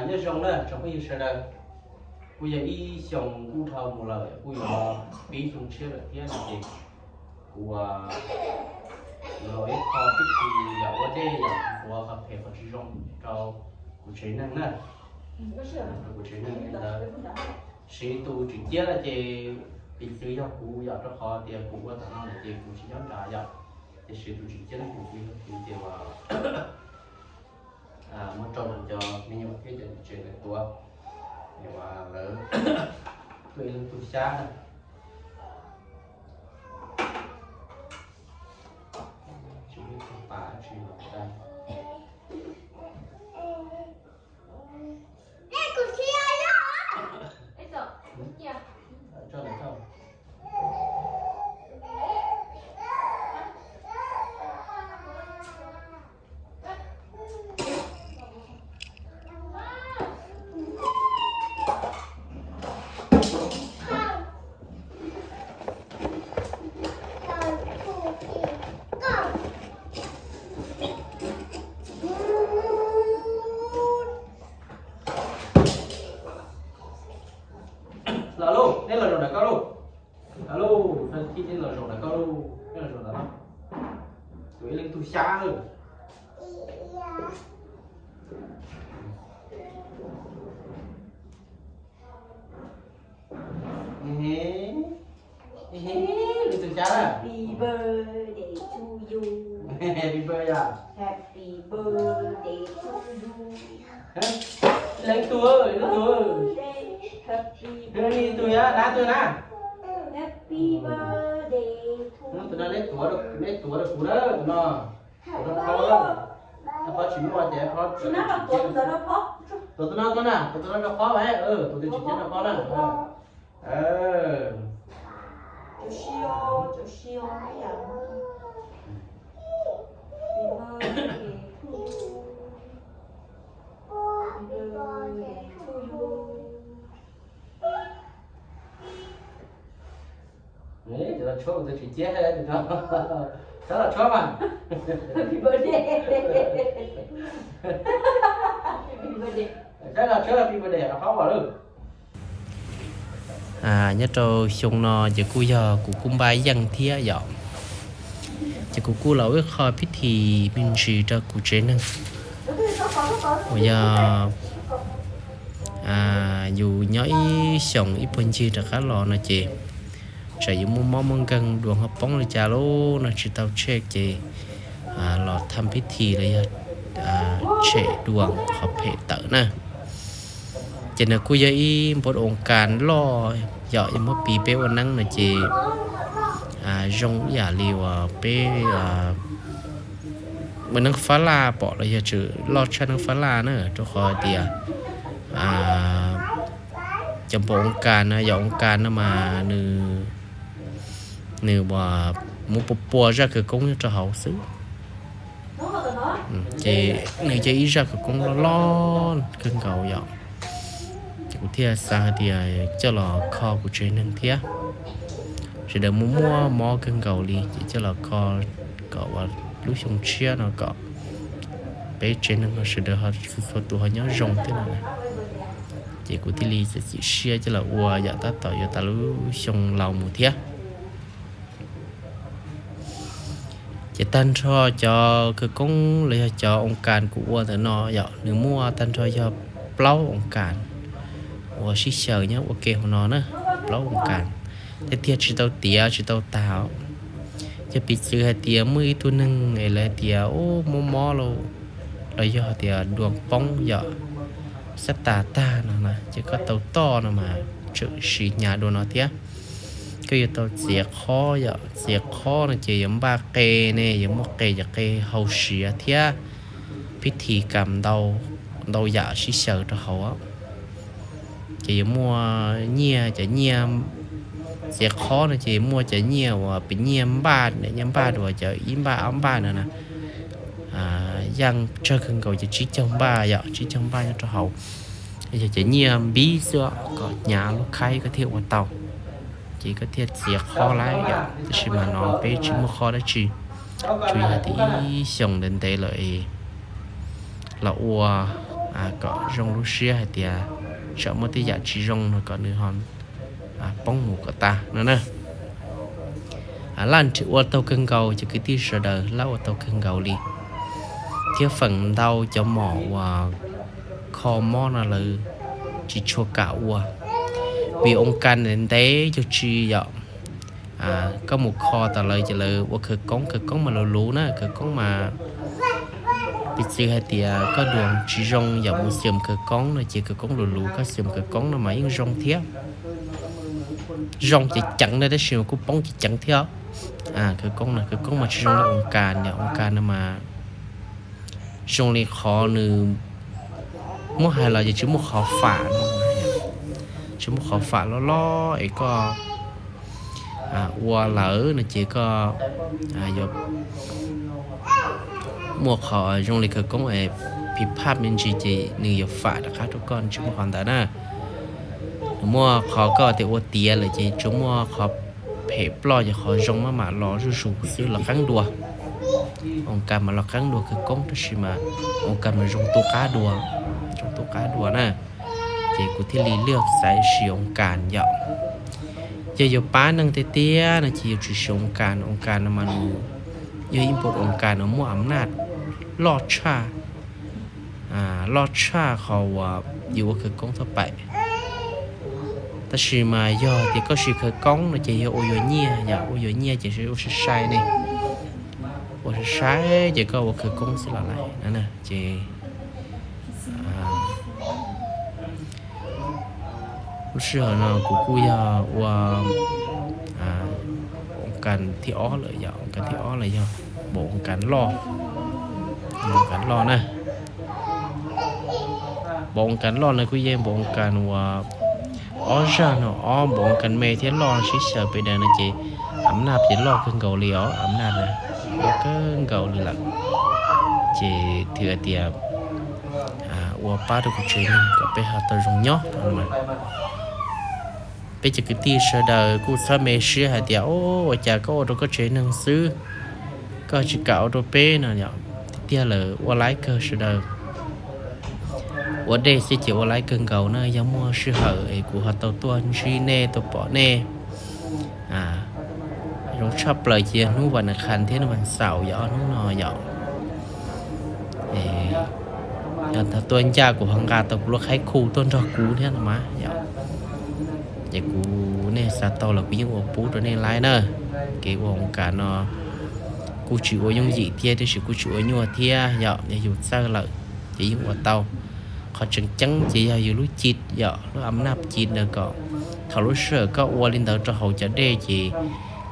Nyob zoo na tsoom phooj ywg sawv daws, kuj yog ib xyoos kuj dhau mus lawm, kuj yuav pib xyoo tshiab lawm thiab no ces kuv los ib qho pib tsis yam ua dej yam ua qhov phem qhov tsis zoo rau kuv tsev neeg na, rau kuv tsev neeg li ntawd. Siv tus tswm ciab no ces piv txwv yog kuv yom, rau qhov tias kuv ua tom no lawm ces kuv tsis nyob nrad yom, ces siv tus tswm ciab no piv txwv yog kuv ces muab rau cov me nyuam thiab cov tsev lawv tuav, es lawv tuaj ib leeg tug xyab na. Tsis muaj tug pas tsis los da. Los lauj, neb los zaum ntawm koj lauj. Los lauj, neb los zaum ntawm koj lauj, neb los zaum ntawm no. Tus ib leeg tug xyab lauj. Neb tus xyab na. Happy birthday to you. Happy birthday. Happy birthday to you. Leej tug, leej tug. Happy birthday. Leej tug yog dab tug na. Happy birthday to you. Tus no neb tuav, neb tuav rau kuv na, tus no. Tuav rau phob na. Rau phob tsis muaj ces phob tsis tuav. Tuav tus no koj na, tuav tus no rau phob, tuav tus tswm ciab rau phob na. Cov los tshuab kuv tus tswm ciab, cov los tshuab mas. Cov los tshuab happy birthday phob as lauj. Nyob rau xyoo no ces kuj yog kuv kuj npaj yeej thiab yom, ces kuv kuj los ua ib qho pib thi me ntsis rau kuv tsev neeg uas yog yus nyob ib xyoos ib puag ncig rov qab los no ces txawm yuav muaj mob muaj nkeeg dua ho poob li cas lauj no tsis tau tshem ces los tham pib thi los yog tshem dua qhov phem tawm na. Ces nws kuj yog ib npua oo kas loj yom, yog muab piv peb ua neeb no ces zoo ib yam li uas peb ua neeb fab laj pom los yog tseem loj tshaj neeb fab laj na, rau qhov tias cov npua oo kas no yog oo kas no mas nws muab pua pua zaj khawv koob nyob rau hauv xwb. Ces nws yog ib zaj khawv koob loj loj kawg nkaus yom. Ces kuv thiaj xav hais tias coj los kho kuv tsev neeg thiab. Sawv daws muaj muaj mob kawg nkaus li ces coj los kho kom ua lub xyoo tshiab no kom peb tsev neeg no sawv daws ho txhua txhua tus ho nyob zoo thiab no na. Ces kuv thiaj li txiav txim siab coj los ua yom, tab tom yuav tas lub xyoo laus mus thiab. Ces tag nrho cov khawv koob los yog cov oo kas kuv ua ntawm no yom, nws muaj tag nrho yog plaub oo kas uas sib xyaw nyob ua ke hauv no na, plaub oo kas. Tiag tiag tsis tau tiav tsis tau tag. Yog piv txwv hais tias muaj ib tug neeg es lawv tias mob mob lauj, los yog tias dua poob yom, sab tas tag no na, ces koj tau toj no mas tseem siv hnyav dua no thiab. Koj yuav tau txiav qhob yom, txiav qhob no ces yuav npaj qe ne, yuav muaj qe ces qe hau siav thiab, pib thi kam ntau yam sib xyaw rau hauv. Ces yuav muaj nyiaj, cov nyiaj txiav qhob no ces muaj cov nyiaj uas pim nyiaj npaj, nyiaj npaj uas cov ib npaj ob npaj no na, yaj tsawg kawg nkaus ces tsib caug npaj yom, tsib caug npaj nyob rau hauv. Yog cov nyiaj npib xwb kom hnyav lub khaib koj thiaj ua tau, ces koj thiaj txiav qhob lawm yom. Tab sis mas no peb tsis muaj qhob dab tsi, tsuas yog tias ib xyoos ntev ntev lawm los ua kom zoo lub siab hais tias tsam muaj tej yam tsis zoo no kom nws ho poob mus kom tas no na. Laj nrhiav ua tau kawg nkaus cov kwv tij sawv daws, laj ua tau kawg nkaus li, thiab feem ntau cov mom uas kho mob no lawv tsis tshua kam ua, vim oo kas ntev ntev cuag tsi yom. Koj mus kho tas lawv ces lawv ua khawv koob, khawv koob mas luv luv na, khawv koob mas piv txwv hais tias koj duas tsis zoo yom, mus xyem khawv koob no ces khawv koob luv luv, koj xyem khawv koob no mas yeej zoo thiab. Zoo ceev ceev na, tab sis mas kuj poob ceev ceev thiab. Khawv koob no, khawv koob mas tsis zoo li oo kas yom, oo kas no mas zoo li qhov nws muab hais los ces tsis muaj qhov fam no, tsis muaj qhov fam loj loj es koj ua lawm no ces koj yuav muaj qhov zoo li khawv koob es phiv phaj me ntsis ces nws yuav fam rov qab rau koj, tsis muaj qhov ntawd na. Nws muaj qhov koj tias ua tiav lawm ces tsuas muaj qhov phem ploj ces qhov zoo maj mam los zuj zus xwb, los qeeb dua. Oo kas mas los qeeb dua khawv koob, tab sis mas oo kas mas zoo tu qab dua, zoo tu qab dua na. Ces kuv thiaj li lam xaiv siv oo kas yom. Yog yuav pab neeg tiag tiag no ces yuav tsum siv oo kas, oo kas no mas nws yog ib npau oo kas no muaj am naj loj tshaj, loj tshaj qhov uas yus ua khawv koob thaj pais. Tab sis mas yog tias koj siv khawv koob no ces yog ua yuav nyiaj yom, ua yuav nyiaj ces ua sai sai ne, ua sai sai ces koj ua khawv koob xwb los lawm na. Ces lub sij hawm no kuv kuj yog ua oo kas thib ob lawm yom, oo kas thib ob los yog npau oo kas loj, oo kas loj na. Npau oo kas loj no kuj yog npau oo kas uas ob zaj no, ob npau oo kas me thiab loj sib xyaw pem daws no ces am naj ces loj kawg nkaus li os, am naj na loj kawg nkaus li lawm. Ces thiaj hais tias ua pab rau kuv tsev neeg kom peb ho tau zoo nyob no mas. Peb cov kwv tij sawv daws kuj txhob me siab hais tias, o, ua cas koj ua rau koj tsev neeg xwb, koj tsis kam ua rau peb no yom. Tiag tiag lawm ua laib kawg sawv daws. Ua dej xwb ces ua laib kawg nkaus na, yog muaj sij hawm es kuv ho tau tuaj ntsib nej, tau pom nej. Zoo tshaj plaws ces yog hnub vas nas khas thiab hnub vas xaum yom, ob hnub no yom. Yog tuaj ncaj kuv ho nqa tau kuv lub qhaib khu tuaj nrog kuv thiab no mas yom. Ces kuv, nej xav tau los kuv yeej ua pub rau nej laib na. Kev ua oo kas no kuj tsis ua yooj yim thiab, tiam sis kuj tsis ua nyuaj thiab yom, yog yus txawj lawm ces yeej ua tau. Qhov tseem ceeb ces yog yus lub cim yom, lub am naj cim ntawd kom thaum lub sij hawm koj ua li ntawd rau hauv cov dej ces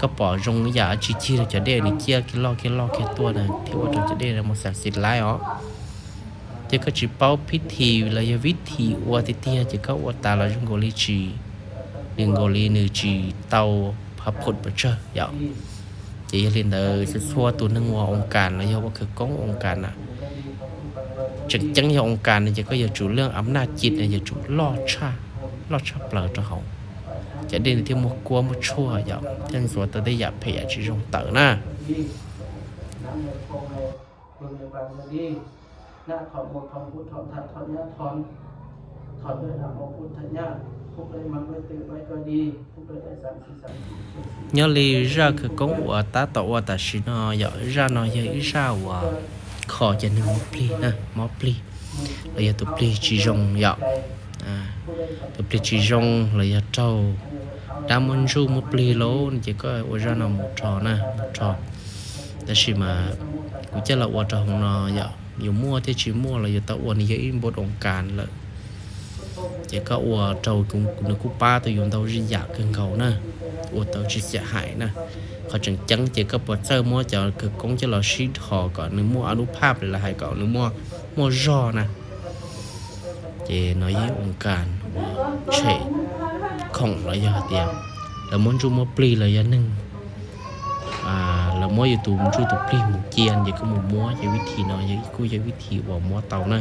koj pom zoo yam tsis cig rau cov dej, nws ciaj kiag loj kiag loj kiag tuaj na thiaj ua rau cov dej no mus xam xis laib os. Ces koj tsis paub phib thi los yog vib thi ua tiag tiag ces koj ua tas los zoo nkaus li tsis, nws nkaus li nws tsis tau phav phom pes tsawg yom. Ces yog li ntawd txhua txhua tus neeg ua oo kas los yog ua khawv koob oo kas na, tseem ceeb yog oo kas no ces koj yuav tsum leej am naj cim no yuav tsum loj tshaj, loj tshaj plaws rau hauv cov dej, nws thiaj muaj kuab muaj tshuaj yom, thiaj ntxuav tau tej yam phem yam tsis zoo tawm na. Nyob li zaj khawv koob uas tab tom ua tam sim no yom, zaj no yog ib zaj uas kho cov neeg mob plig na, mob plig los yog tus plig tsis zoo yom. Tus plig tsis zoo los yog raug dab muab ntsuj muab plig lauj, ces koj ua zaj no mus rho na, mus rho. Tab sis mas kuv coj los ua rau hauv no yom, yus muaj thiab tsis muaj los yus tau ua, nws yog ib npau oo kas lawm. Ces koj ua rau nws kuj pab tau yus ntau zaj yam kawg nkaus na, ua tau tsis xyam hais na. Qhov tseem ceeb ces koj puas txawj muab cov khawv koob coj los sib dhos kom nws muaj anub phaj, los hais kom nws muaj, muaj zog na. Ces no yog oo kas uas tshem khoom los yog hais tias lawv muab ntsuj muab plig los yog neeg, lawv muab yus tus ntsuj tus plig mus cia ces koj mus muab, ces vib thi no yog kuj yog vib thi uas muab tau na.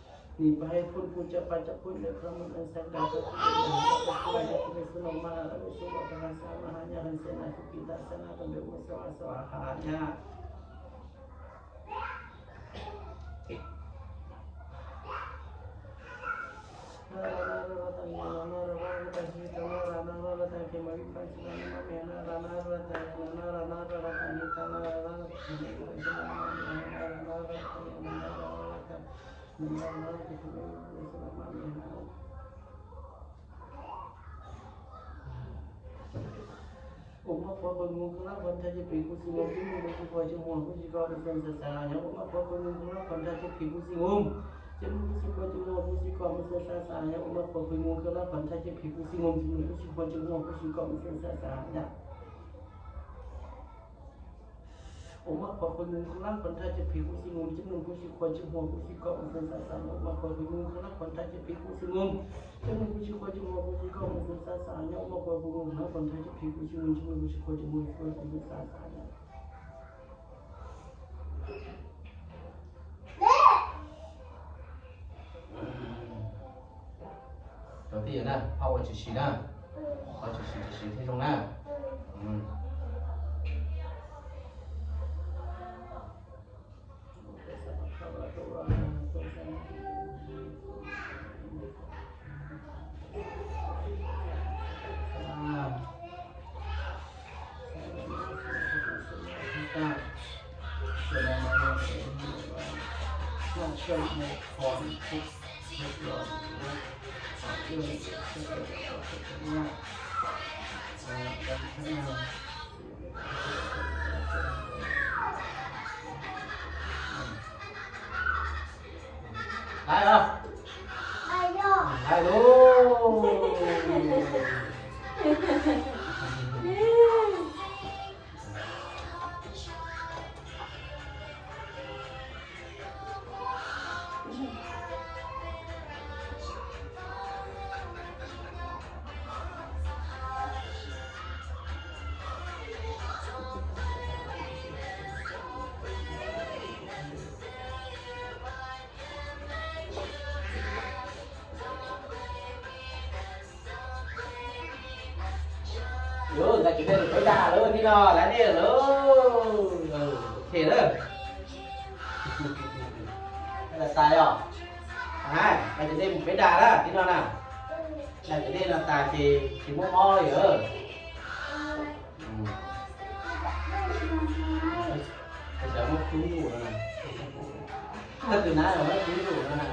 Nim pab hais phun phun cov pab cov phun cov kho mus nees xees das pab phun cov pab cov phun cov phun xwb no mas lawv xub los pab hais xab mas hais nyab hais xees nas xub kis tas xees nas rau npem mus xab mas xab hais nyab. Ua mab qhuav qhov nus kub lab qhuav nthaj cov phem kub xi mus coj nug kub xi kho coj muag kub xi kho mus xees xab xab nyab. Ua mab qhuav qhov nus kub lab qhuav nthaj cov phem kub xi mus coj nug kub xi kho coj muag kub xi kho mus xees xab xab nyab. Ua mab qhuav qhov nus kub lab qhuav nthaj cov phem kub xi mus coj nug kub xi kho coj muag kub xi kho mus xees xab xab nyab. Ua mab qhuav qhov nus kub lab qhuav nthaj cov phem kub xi mus coj nug kub xi kho coj muag kub xi kho mus xees xab xab nyab. Ua mab qhuav qhov nus kub lab qhuav nthaj cov phem kub xi mus coj nug kub xi kho coj muag kub xi kho mus xees xab xab nyab. Ua mab qhuav qhov nus kub lab qhuav nthaj cov phem kub xi mus coj nug kub xi kho coj muag kub xi kho mus xees xab xab nyab. Cov tij yawm na, phab ua tshwm sim na, phab tshwm sim tshwm sim thiaj zoo na. Laiv los? Laiv lauj. Lub ntawd ces dej peb dag lub ntawm no lawv dej lawm. Ces lawm, tas yog, tas ces dej mus peb dag lawm tib no na. Ntawm ces dej no tas ces tsis muaj mob lawm. Xyov muab kub zus no na, koj tus nab los muab kub zus no na.